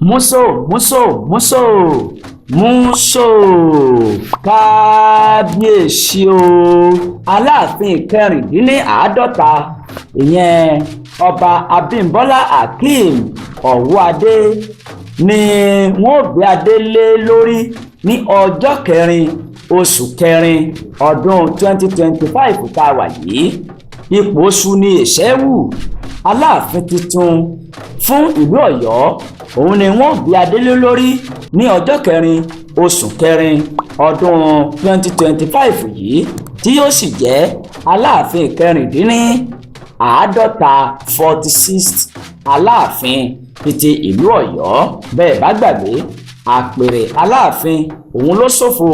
Músò músò músò músò, kábíyèsí o! Aláàfin kẹrìndínláàádọ́ta, ìyẹn Ọba Abímbọ́lá Akeem Ọwọ́adé, ni wọ́n gbé adé lé lórí ní ọjọ́ 4 oṣù 4 ọdún 2025 tá a wà yìí. Ipò oṣù ní ìṣẹ́wù Aláàfin tuntun fún ìlú Ọ̀yọ́, òun ni wọ́n gbé adé lé lórí ní ọjọ́ 4 oṣù 4 ọdún 2025 yìí, tí yóò sì jẹ́ Aláàfin kẹrìndínláàádọ́ta, 46th Aláàfin títí ìlú Ọ̀yọ́. Bẹ́ẹ̀ bá gbàgbé, àpèrè Aláàfin òun ló ṣòfò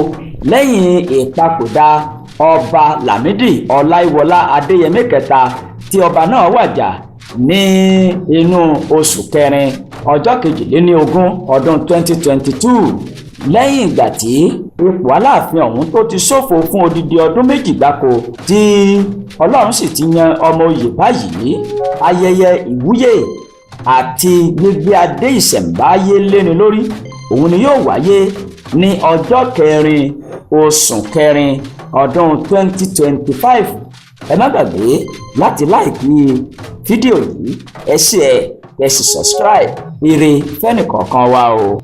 lẹ́yìn ìpapòdà Ọba Lámìdí Ọláyíwọlá Adéyẹmí kẹta, tí ọba náà wàjà ní inú oṣù 4 ọjọ́ 22 ọdún 2022, lẹ́yìn ìgbà tí ipò Aláàfin ọ̀hún tó ti ṣòfò fún odidi ọdún 2 gbáko, tí Ọlọ́run sì ti yan ọmọ oyè báyìí. Ayẹyẹ ìwúyè àti gbígbé adé ìṣẹ̀ǹbáyé léni lórí òun ni yóò wáyé ní ọjọ́ 4 oṣù 4 ọdún 2025. Ẹ má gbàgbé láti like fídíò yìí, ẹ ṣe ẹ sì subscribe. Ire fẹ́nìkọ̀ọ̀kan wa o.